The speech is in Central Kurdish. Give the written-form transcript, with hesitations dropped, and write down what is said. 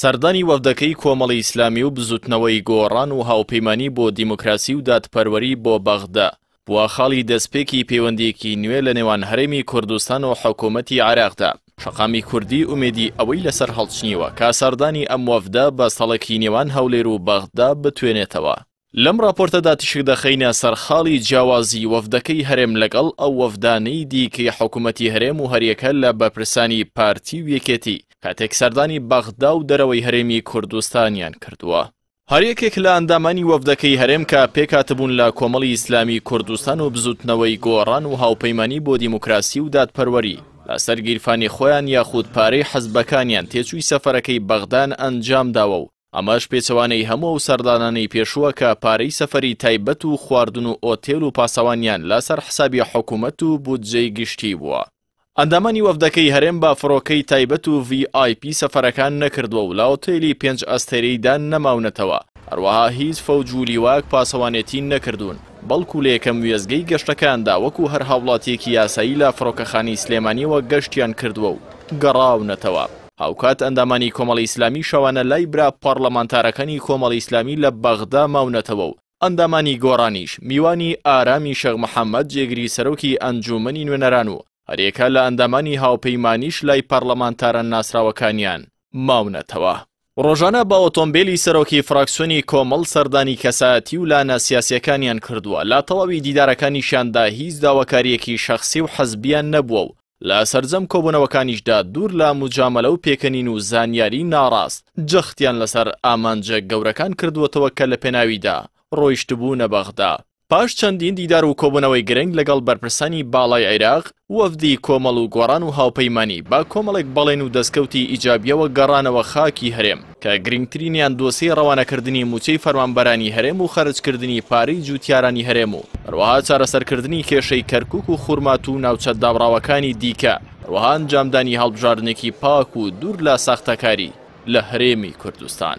سەردانی وەفدەکەی کۆمەڵی ئیسلامی و بزوتنەوەی گۆڕان و هاوپەیمانی بۆ دیموکراسی و دادپەروەری بۆ بەغدا، بووە خاڵی دەستپێکی پەیوەندییەکی نوێ لە نێوان هەرێمی کوردستان و حکومەتی عێراقدا. شەقامی کوردی ئومێدی ئەوەی لەسەر هەڵچنیوە کە سەردانی ئەم وەفدە بەستەڵەکی نێوان هەولێر و بەغدا بتوێنێتەوە. لەم ڕاپۆرتەدا تیشک دەخەینە سەر خاڵی جیاوازی وەفدەکەی هەرێم لەگەڵ ئەو وەفدانەی دیکەی حکومەتی هەرێم و هەریەکە لە بەرپرسانی پارتی و یەکێتی کاتێک سەردانی بەغدا و دەرەوەی هەرێمی کوردستانیان کردووە. هەر یەکێک لە ئەندامانی وەفدەکەی هەرێم کە پێکهاتبوون لە کۆمەڵی ئیسلامی کوردستان و بزوتنەوەی گۆڕان و هاوپەیمانی بۆ دیموکراسی و دادپەروەری لەسەر گیرفانی خۆیان یاخود پارەی حزبەکانیان تێچووی سەفەرەکەی بەغدایان ئەنجامداوە و ئەمەش پێچەوانەی هەموو ئەو سەردانانەی پێشووە کە پارەی سەفەری تایبەت و خواردن و ئۆتێل و پاسەوانیان لەسەر حسابی حکومەت و بودجەی گشتی بووە. ئەندامانی وەفدەکەی هەرێم بە فڕۆکەی تایبەت و ڤی ئای پی سەفەرەکان نەکردووە و لە ئۆتێلی پێنج ئەستێرەیدا نەماونەتەوە، هەروەها هیچ فەوج و لیوایەک پاسەوانێتی نەکردوون، بەڵکو لە یەکەم وێستگەی گەشتەکەیاندا وەکو هەر هاوڵاتییەکی یاسایی لە فڕۆکەخانەی سلێمانییەوە گەشتیان کردووە و گەڕاونەتەوە. هاوکات ئەندامانی کۆمەڵی ئیسلامی شەوانە لای برا پەڕلەمانتارەکانی کۆمەڵی ئیسلامی لە بەغدا ماونەتەوە و ئەندامانی گۆڕانیش میوانی ئارامی شێخ محەمەد جێگری سەرۆکی ئەنجوومەنی نوێنەران و هەریەکە لە ئەندامانی هاوپەیمانیش لای پەڕلەمانتارە ناسراوەکانیان ماونەتەوە. ڕۆژانە بە ئۆتۆمبێلی سەرۆکی فراکسیۆنی کۆمەڵ سەردانی کەسایەتی و لایەنە سیاسییەکانیان کردووە، لە تەواوی دیدارەکانیشیاندا هیچ داواکارییەکی شەخسی و حزبییان نەبووە و لە سەرجەم کۆبوونەوەکانیشدا دوور لە موجامەلە و پێکەنین و زانیاری ناڕاست جەختیان لەسەر ئامانجە گەورەکان کردووەتەوە کە لە پێناویدا ڕۆیشتبوونە بەغدا. پاش چەندین دیدار و کۆبوونەوەی گرنگ لەگەڵ بەرپرسانی باڵای عیراق، وەفدی کۆمەڵ و گۆڕان و هاوپەیمانی بە کۆمەڵێک بەڵێن و دەستکەوتی ئیجابییەوە گەڕانەوە خاکی هەرێم کە گرنگترینیان دۆسیەی ڕەوانەکردنی مووچەی فەرمانبەرانی هەرێم و خەرجکردنی پارەی جووتیارانی هەرێم و هەروەها چارەسەرکردنی کێشەی کەرکوک و خورماتوو و ناوچە دابڕاوەکانی دیکە، هەروەها ئەنجامدانی هەڵبژاردنێکی پاک و دوور لە ساختەکاری لە هەرێمی کوردستان.